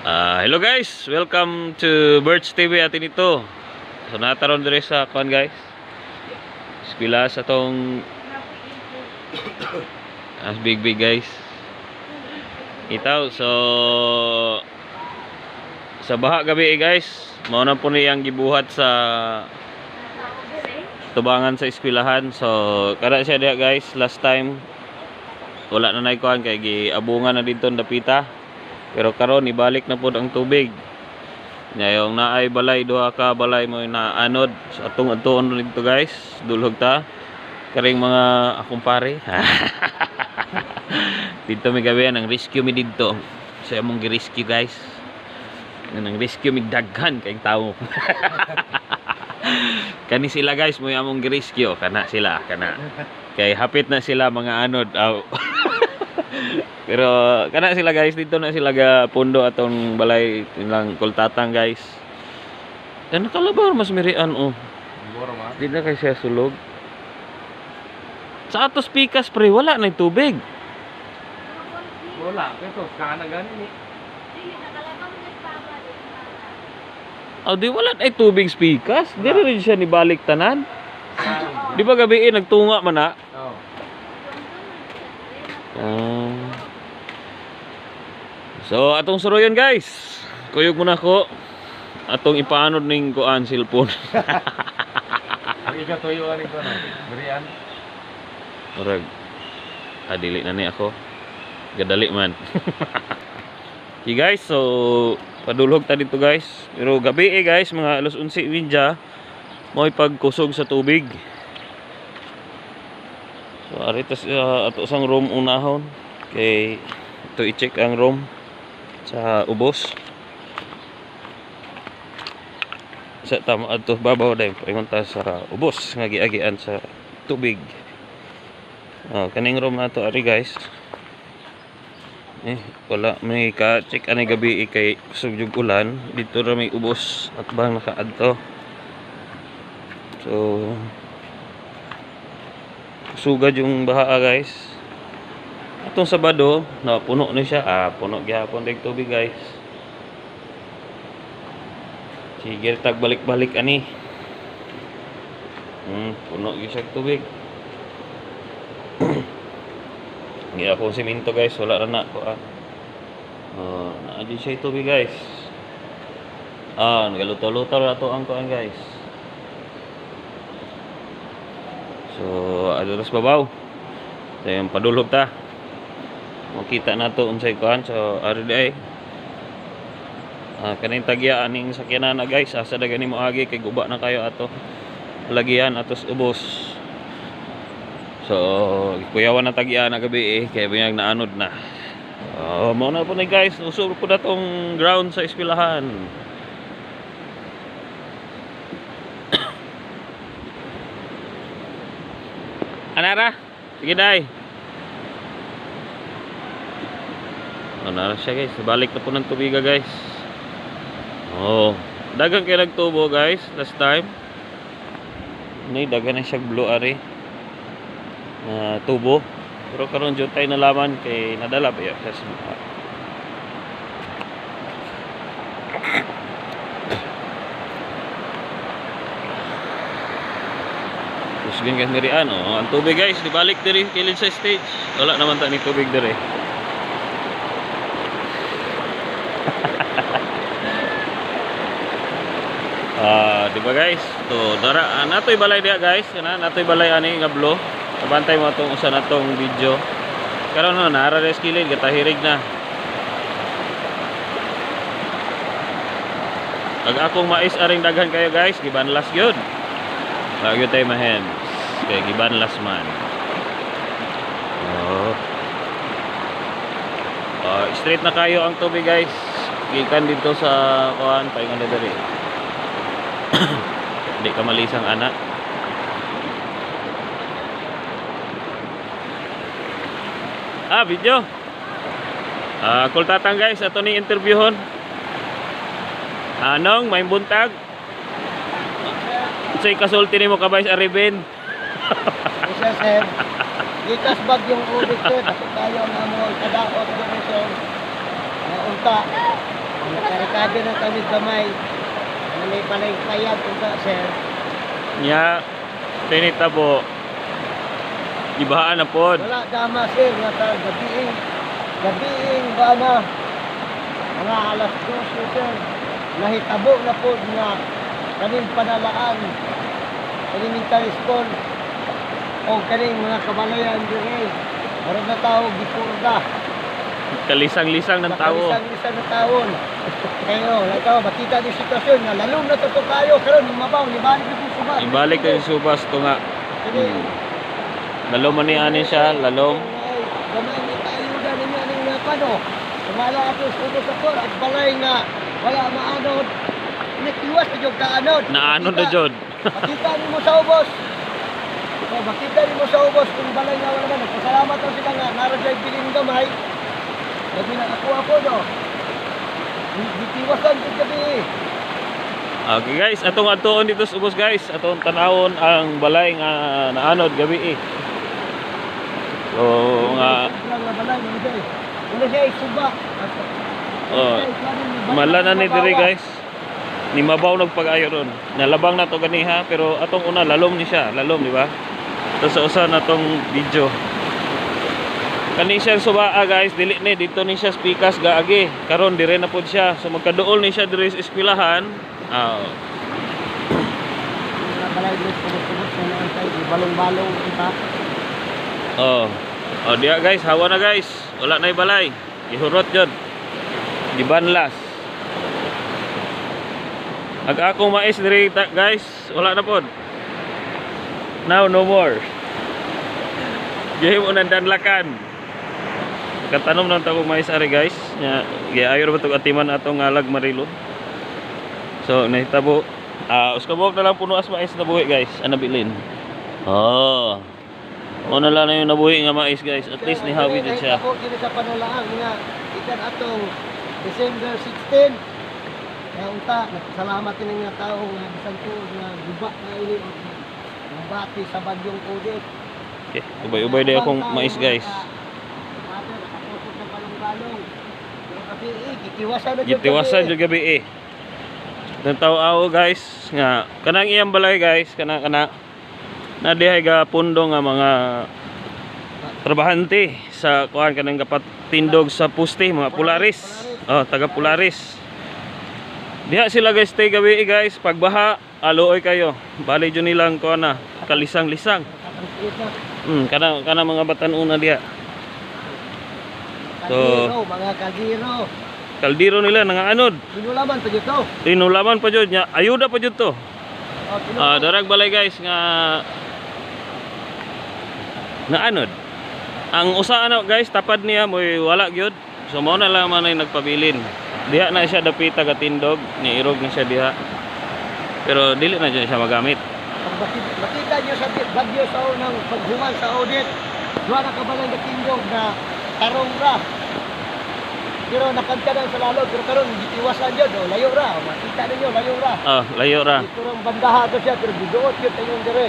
Hello guys, welcome to Birch TV atin ito. So nataron dire sa kuan guys. Eskwela sa tong as big big guys. Itaw, so sa baha gabi eh, guys, mao na po niyang gibuhat sa tubangan sa eskwelahan. So kada siya diha guys, last time wala na nay kuan kay giabungan na didto ang dapita. Pero karon ibalik na pod ang tubig. Nya yung naay balay, duha ka balay mo naanod. So atong adtuon dito guys, dulhog ta. Karing mga akong pare. Dito mi gabi ang rescue mi didto. Sa among gi-rescue guys. Nang rescue mi daghan kay tawo. Kani sila guys mo among gi-rescue, kana sila, kana. Kay hapit na sila mga anod. Aw. Pero kana sila guys, dito na sila ga pundo atong balay nilang kultatang guys. Dan nakalabar mas mirian oh. Di na kay siya sulog. Sa atos pikas pre, wala na tubig. Wala, keso kana gani ni. Aw di wala na tubig sa pikas. Di rin siya nibalik tanan. Di ba gabi eh, nagtunga man na? Oh. Ah. So atong suruyon guys. Kuyog muna ko. Atong ipaanod ning kuan cellphone. Ang ikatuyo ani ko na. Berian. Murag dili na ni ako. Gadali man. Okay guys, so padulhog ta dito guys. Pero gabi eh guys, mga alas 11:30 mo'y pagkusog sa tubig. So ari ta sa ato sang room unahon kay ito i-check ang room sa ubos. Sa tama adto babaw dahil paingon ta sa ubos nga giagian sa tubig. Oh, kaning room nato ari guys. Eh, wala may ka-check ani gabi eh, kay kusog jug ulan dito ra may ubos at bang nakaadto. So sugad yung baha guys. Atong Sabado, na puno na siya. Ah, puno gihapon dig tubig guys. Sige tag balik-balik ani. Puno gyud siya tubig. Hindi ako simento guys, wala ra na ko ah. Oh, naa jud siya tubig guys. Ah, nagaluto-luto ra to ang kuan guys. So, adto sa babaw. So, yung padulog ta. Makita na to unsay kuan. So, ari di ay. Ah, kaning tagya aning sakyanan na guys. Asa da gani mo agi kay guba na kayo ato. Lagian atos ubos. So, kuyawan na tagya na gabi eh kay biyag naanod na. Oh, mao na po ni guys, usog po na tong ground sa eskwelahan. Anara? Sige day. Anara siya guys, balik na po ng tubiga guys. Oh, dagan kay nagtubo guys last time. Ni dagan na siya blue ari. Na tubo. Pero karon jud tay nalaman kay nadala ba ya sa buha. Kusgan guys diri ano, ang tubig guys, dibalik diri kilid sa stage. Wala naman ta ni tubig diri. Ah, di ba guys? To dara natoy balay diha guys, kana natoy balay ani nga blue. Kabantay mo atong usa natong video. Karon no, naara res kilid gatahirig na. Ag akong mais aring daghan kayo guys, gibanlas gyud. Lagi tayo mahen. Kay gibanlas man. Oh. Straight na kayo ang tubig guys. Gikan dito sa kuan paingon na diri. Di ka malisang anak. Ah, video. Ah, kultatang guys, ato ni interviewhon. Anong may buntag? Unsay kasulti nimo kabay sa Areben? Sir, sir. Gikas bag yung ubig sir. Dapat tayo ang among kadaot diri sir. Nga unta. Naka-recover na kami gamay. Ano may balay payag unta, sir. Nya tinitabo. Gibahaan na pod. Wala dama, sir, nga ta gabiing gabiing ba na mga alas 12, sir. Nahitabo na po nga kaning Panalaan Elementary School o kaning mga kabalayan dire. Murag na tao gipurga. Kalisang-lisang ng tao. Isang na taon. Kayo, wala tao, makita niyo sitwasyon nga lalom na to kayo karon mabaw nibalik na po suba. Ibalik kay subas to nga. Sige. Lalom man ni ani siya, lalom. Ay, gamay ni tayo na ninyo aning mga kano. Sumala ato sa ubos ako, at balay nga wala maanod. Nagtiwas na jud kaanod. Naanod na jud. Makita nimo sa ubos. So, makita nimo sa ubos kung balay nga wala man. Nagpasalamat na sila nga naroon siya bilin gamay. Gabi na ako ako do. Gitiwasan jud gabi. Okay guys, atong atuon dito sa ubos guys. Atong tanawon ang balay nga naanod gabi eh. So nga Nga balay mo siya. Una siya suba. Oh, mala na ni diri guys. Ni mabaw nagpag-ayo ron. Nalabang na to ganiha pero atong una lalom ni siya, lalom di ba? Tapos sa usa na tong video. Kani siyang subaa guys, dili ni dito ni siya spikas gaagi. Karon dire na pud siya. So magkaduol ni siya diri sa eskwelahan. Ah, Mga balay diri subot-subot sa mga tayo, balong-balong kita. Oh. Oh, diya guys, hawa na guys. Wala na balay. Gihurot jud. Gibanlas. Ag akong mais diri guys, wala na pod. Now no more. Gihimo nang danlakan. Katanom lang tagong mais ari guys. Nya giayo ra ba tog atiman atong alag marilo. So nahitabo ah uskabog na lang puno as mais na buhi guys. Ana bilin. Oh. Una lang na yung nabuhi nga mais guys. At least nihawi din siya. Ako diri sa Panalaan nga ikan atong December 16. Kaya unta, nagpasalamat ini nga tao nga bisan tuod nga guba na ini og bati sa bagyong Odette. Okay, ubay-ubay day akong mais guys. Ate, nakatusok sa balong-balong. Pero gabi eh, gitiwasan na jud Gitiwasan gabi, jud gabi eh. Nang tao guys nga kanang iyang balay guys, kana kana na dihay ga pundo nga mga trabahante sa kuan kanang kapatindog sa puste, mga Polaris. Oh, taga Polaris. Diha sila guys stay gabi eh, guys. Pagbaha, aluoy kayo. Bali jud nilang kuan na kalisang-lisang. Nakatangkit na. Kana kana mga batan-una diha. So- Kaldero, mga kaldero. Kaldero nila nangaanod. Pinulaman pa dito. Tinulaman pa jud nya, ayuda pa jud to. Oh, pinulaman. Ah, darag balay guys nga naanod. Ang usa ano guys, tapad niya moy wala gyud. So mao na lang man ay nagpabilin. Diha na siya dapita katindog, niirog na siya diha. Pero dili na jud siya magamit. Pag makita niyo sa bagyo sa unang paghuman sa audit, duha na kabalay na tindog na tarong ra. Pero nakagkanan sa lalo, pero karon gitiwasan yun, oh, layo ra. Makita ninyo, layo ra. Ah, layo ra. Dito rang bandaha to siya, pero giduot yun tayong dire.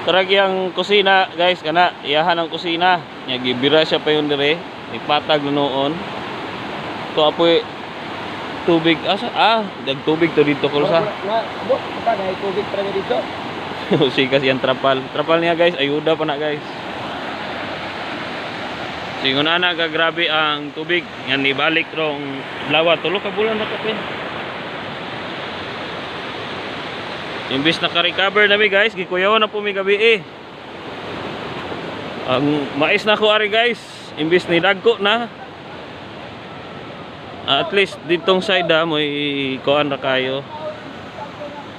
Tarag yang kusina guys kana, iyahan ang kusina. Nya gibira siya pa yun dire, ipatag na noon. To apoy tubig asa ah, tubig to dito kulsa. Na, abo, pa na tubig pa na dito. Sikas yan trapal. Trapal niya guys, ayuda pa na guys. Singon na grabe ang tubig. Yan ibalik rong lawa. Tulo ka bulan na kapin. Imbis naka-recover na mi guys, gikuyawan na po mi gabi eh. Ang mais na ko ari guys, imbis ni dagko na. Ah, at least ditong side ah, may kuan ra kayo.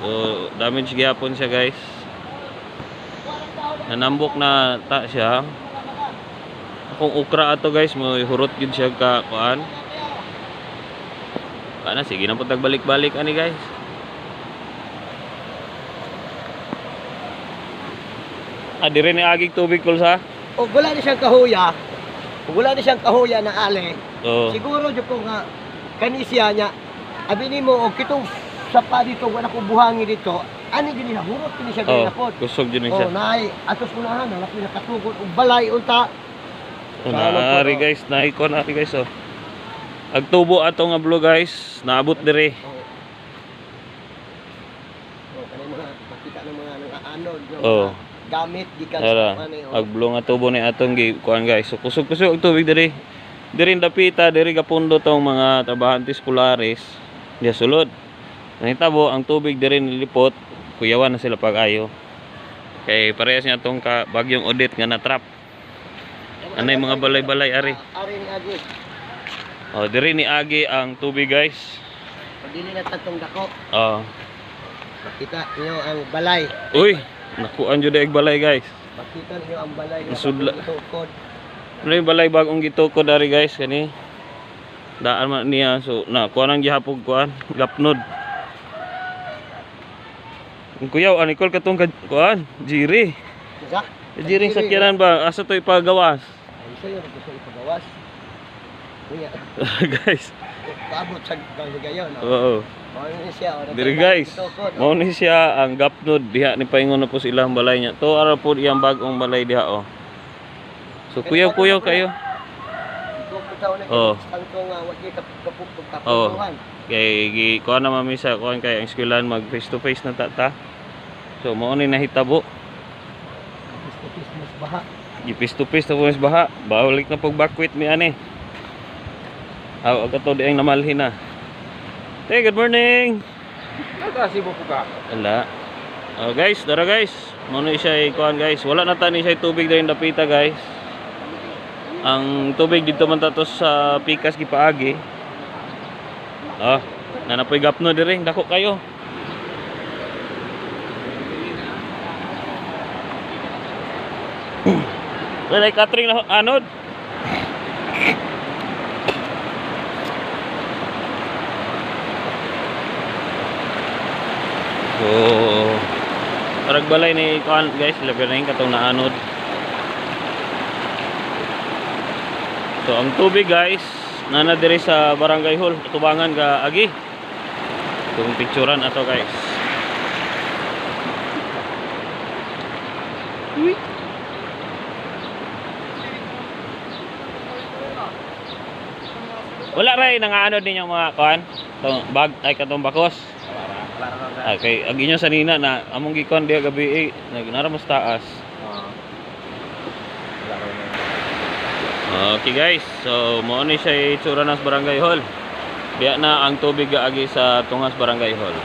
So, damage gyapon siya guys. Nanambok na ta siya. Akong okra ato guys, may hurot gyud siya ka kuan. Kana sige na po tagbalik-balik ani guys. Ah, dire ni agig tubig kulsa. Og wala ni siyang kahuya, og wala ni siyang kahuya na ali, Oh. siguro jud ko nga kani siya niya abi nimo og kitong sapa dito wala ko buhangin dito ani gini na hurot kini siya Oh, gini pod. kusog jud ni Oh, siya. naay atos kunahan wala ko nakatugod og balay unta. Oh, naari guys, naikon ari guys oh. Ag tubo ato nga blue, guys, naabot dire. Oh. Oh, kanang mga makita ng mga nangaanod nga Oh. mga gamit gikan Tara, sa kuan eh, oh. ag blue nga tubo ni atong gi kuan, guys. So kusog-kusog ang tubig diri. Diri dapita, diri gapundo tong mga trabahantes Polaris. Diya sulod. Nahitabo ang tubig diri nilipot, kuyawan na sila pag-ayo. Kay parehas niya tong ka bagyong Odette nga na-trap. Anay mga balay-balay ari. Ah, ari ni Agi. Oh, diri ni agi ang tubig, guys. Pag dili na tagtong dako, Oh. makita niyo ang balay. Uy, nakuan jud ang balay, guys. Makita niyo ang balay nga Nasudla. bagong gitukod. Ano yung balay bagong gitukod dari, guys, kani? Daan man niya, so na kuan ang gihapog kuan, gapnod. Ang kuyaw ani kol katong kuan, jiri. Isa? Jiri sakyanan ba asa to ipagawas? Ay, sa'yo, gusto ipagawas. Kuya, Guys. paabot sa gayon. Oh. Oo. Mao ni siya. Oh, Diri, guys. Gitukod, oh. Mao ni siya ang gapnod diha ni paingon na po sa ilang balay niya. To ara po iyang bagong balay diha, oh. So kuyaw-kuyaw kayo. Gitukod daw na Oh. ang ko nga wa gyud kapupog Oh. kaputuhan. Kay gi kuan na mami sa kuan kay ang eskwelahan mag face to face na ta. So mao ni nahitabo. Face to mas baha. Gipis to face na po mas baha. Bawalik na pag bakwit mi ani. Aw kato di ang namalhin na. Hey, good morning. Nagasi mo po ka. Wala. Oh, guys, dara guys. Mao ni siya kuan, guys. Wala na tani siya tubig diri dapita, guys. Ang tubig dito man tato sa pikas gipaagi. Ah, nanapoy gapno diri, dako kayo. Wala katring na anod. So, parag balay ni kuan, guys, labi na yung katong naanod. So, ang tubig, guys, nana diri sa barangay hall, tubangan ka agi. Itong picturean ato, guys. Uy. Wala ray nangaanod ninyo mga kuan. Tong bag ay katong bakos. Ah, kay ag inyo sa nina na among gikuan diha gabi eh, nagnara mas taas. Okay guys, so mao ni siya itsura ng barangay hall. Diya na ang tubig gaagi sa tungas barangay hall.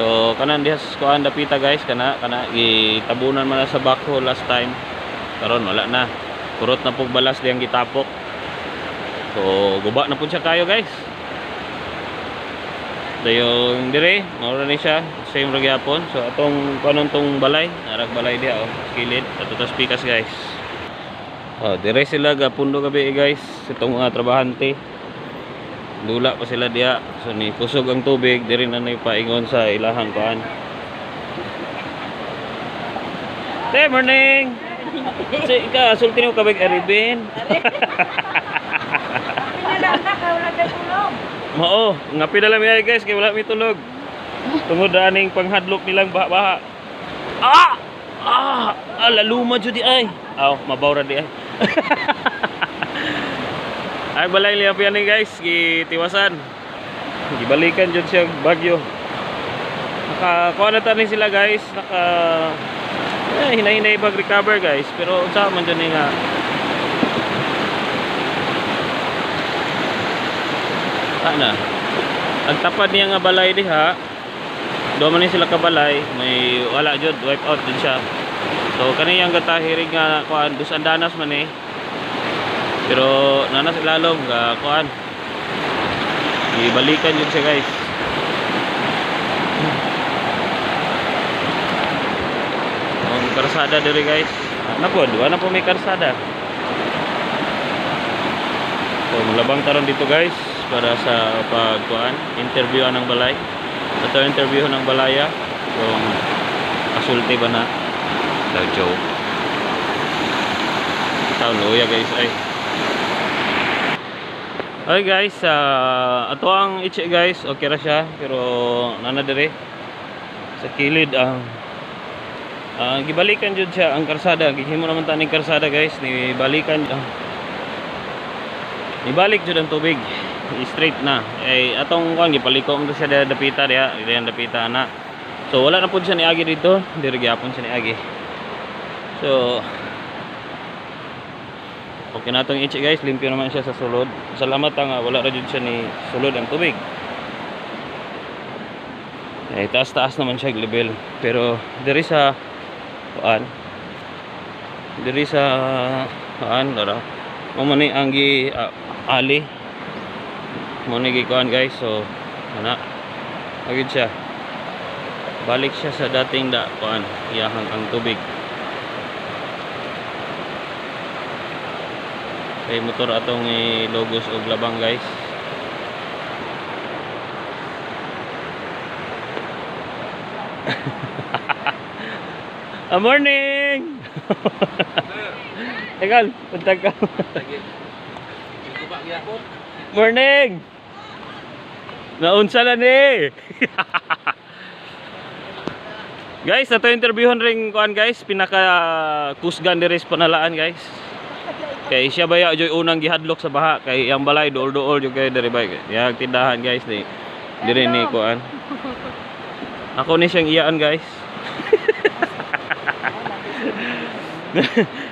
So kanan diha sa kuan dapita, guys, kana kana gitabunan man na sa backhoe last time. Karon wala na. Kurot na pug balas diyang gitapok. So guba na pud siya kayo, guys. Dayong dire, mao ra ni siya, same ra gyapon. So atong kuanon tong balay, narag balay diha oh, kilid ato tas pikas, guys. Oh, dire sila gapundo gabi eh, guys, itong mga trabahante. Dula pa sila diha. So ni kusog ang tubig, dire na paingon sa ilahang kuan. Hey, morning. Si ka sulti nimo kabig aribin. Pinalanda ka, wala ka tulog. Mao, nga pila lang mi ay, guys, kay wala mi tulog. Tungod aning panghadlok nilang baha-baha. Ah! Ah! Ah, laluma jud di ay. Aw, mabaw ra di ay. Ay balay liya pa yan guys, gitiwasan. Gibalikan jud siya bagyo. Naka kuha na tani sila, guys, naka eh, hinay-hinay bag recover, guys, pero unsa man jud ni nga ana. Ang tapad niya nga balay diha, doon man ni sila kabalay, may wala jud, wipe out jud siya. So kaniyang gatahirig nga kuan dus andanas man eh. Pero nanas ilalom ga kuan. Ibalikan jud siya, guys. Ang karsada diri, guys. Ana po, duwa na po may karsada. So mulabang taron dito, guys, para sa pagkuan, interview ng balay. Ato interview ng balaya kung kasulti ba na. Daw joke. Taon luya, guys, ay. Okay guys, ato ang itche, guys, okay ra siya pero nana dire sa kilid ang gibalikan jud siya ang karsada. Gihimo naman ta ning karsada, guys, ni balikan nibalik jud ang tubig. Straight na. Eh atong kuan gipaliko mo to siya diha dapita diha, diha dapita ana. So wala na pud siya niagi dito, diri gyapon siya niagi. So okay na itong itchy guys, limpyo naman siya sa sulod. Salamat nga wala ra jud siya ni sulod ang tubig. Eh taas-taas naman siya og level, pero diri sa kuan, diri sa kuan dara. Mao man ni ang gi ali. Mao ni gi kuan guys, so ana. Agid siya. Balik siya sa dating da kuan, iyahang ang tubig. Kay motor atong ilogos og labang guys. Ah, morning. Ekal, puntag ka. Morning. Naunsa na ni. Guys, ato interviewon ring kuan guys, pinaka kusgan diri sa panalaan guys. Kay siya baya joy unang gihadlok sa baha kay iyang balay duol-duol jud kay diri bay. Yang tindahan guys ni diri ni kuan. Ako ni siyang iyaan guys.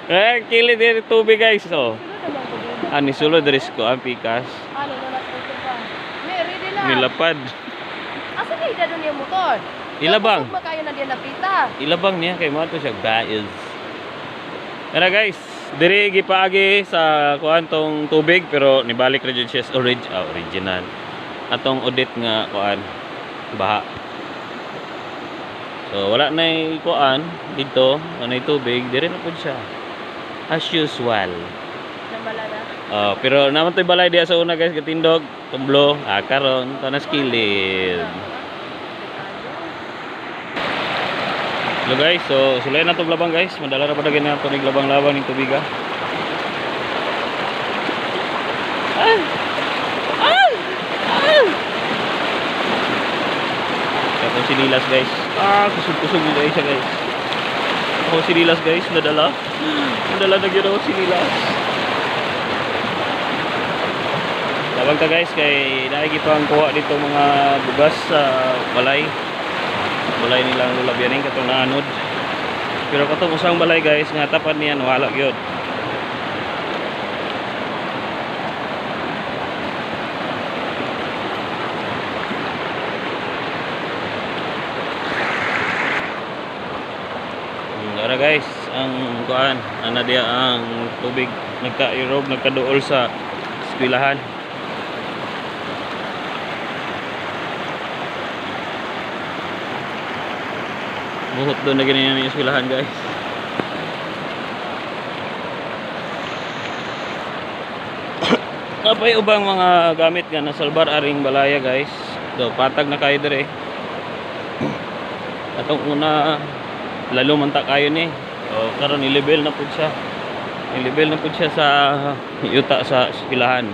Eh, kili diri tubig guys oh. Ani sulod diri sa kuan pikas. Ano na lang pa. May ready lang. Nilapad. Asa kay dadon yung motor? Ilabang. Kusog makayo na diyan napita. Ilabang niya kay mo to siya guys. Tara guys, diri gipaagi sa kuan tong tubig pero nibalik ra jud siya sa original. Atong audit nga kuan baha. So wala nay kuan dito, wala nay tubig, diri na pud siya. As usual. Nambala na. Oh, pero naman to'y balay diya sa una guys, katindog, tumblo, karon, tanas kilid. Hello guys, so sulay na itong labang guys. Madala na pa na ito ng labang-labang ng tubig ah. Ah! Ah! Ah! Ako sinilas guys. Ah, kusog-kusog nila siya guys. Ako sinilas guys, nadala. Nadala na gyud ako sinilas. Labang ta guys kay naigi pa ang kuha dito mga bugas sa balay. Balay nilang Lola Bianing katong naanod. Pero katong usang balay guys nga tapat niyan wala gyud. Ara guys, ang kuan, ana diya ang tubig nagka-irob, nagkaduol sa eskwelahan. Buhot doon na ganyan yung eskwelahan guys. Napay ubang mga gamit nga nasalbar aring balaya guys. Do patag na kayo dire. Atong una lalo man ta kayo ni. O karon i-level na pud siya. I-level na pud siya sa yuta sa eskwelahan.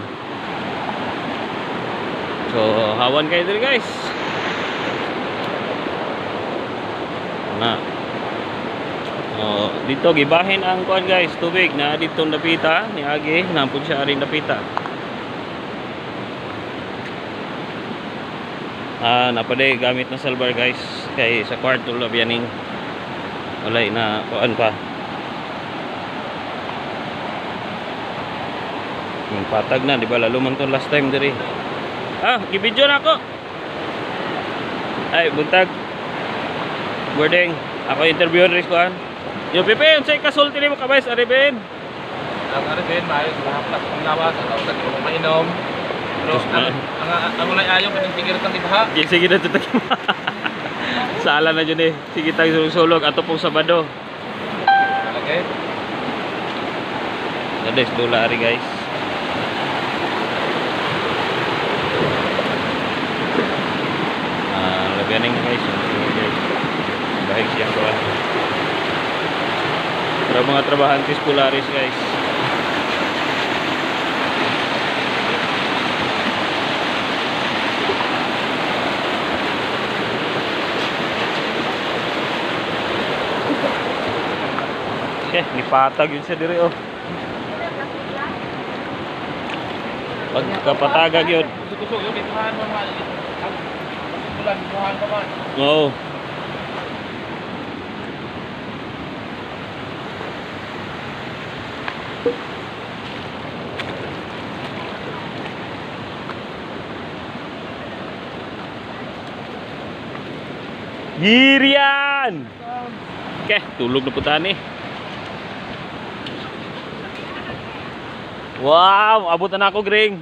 So hawan kayo dire guys. Na. Oh, dito gibahin ang kuan guys, tubig na dito napita ni Agi, nampun siya aring napita. Ah, napaday gamit na salbar guys kay sa kwarto la biyaning walay na kuan pa. Yung patag na, di ba? Lalo man to last time diri. Ah, gibidyo na ako. Ay, buntag. Boarding. Ako interview rin kuan. Yo Pepe, unsay kasulti nimo kabay sa Areben? Ang Areben, maayos, mahaplas ang lawas, ang tawag sa mainom. Pero ang walay ayaw, kanang tigil kang ibaha. Sige na tutag. Sala na jud eh. Sige tag sulog ato pong Sabado. Okay. Nades dula ari guys. Ah, labianing na guys. Guys. Bahig siya kuan. Pero mga trabahantes Polaris guys. Okay, nipatag yun siya diri oh. Pagkapatagag yun. Kusog-kusog yun, may kuhaan mo mga ang ulan, kuhaan pa man. Oo. Girian! Okay, tulog na po tani. Wow, abot na ako, Gring.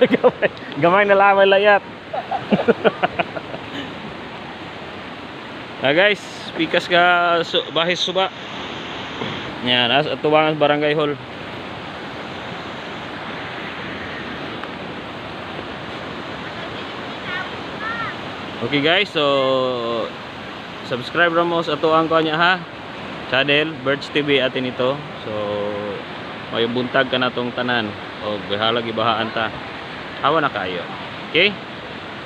Gamay, gamay na lamay layat. Ah guys, pikas ka su bahis suba. Yan, as atuwangan barangay hall. Okay guys, so subscribe ra mo sa atuang ko niya ha. Channel Birds TV atin ito. So may buntag ka na tong tanan o bahalag ibahaan ta. Hawa na kayo. Okay?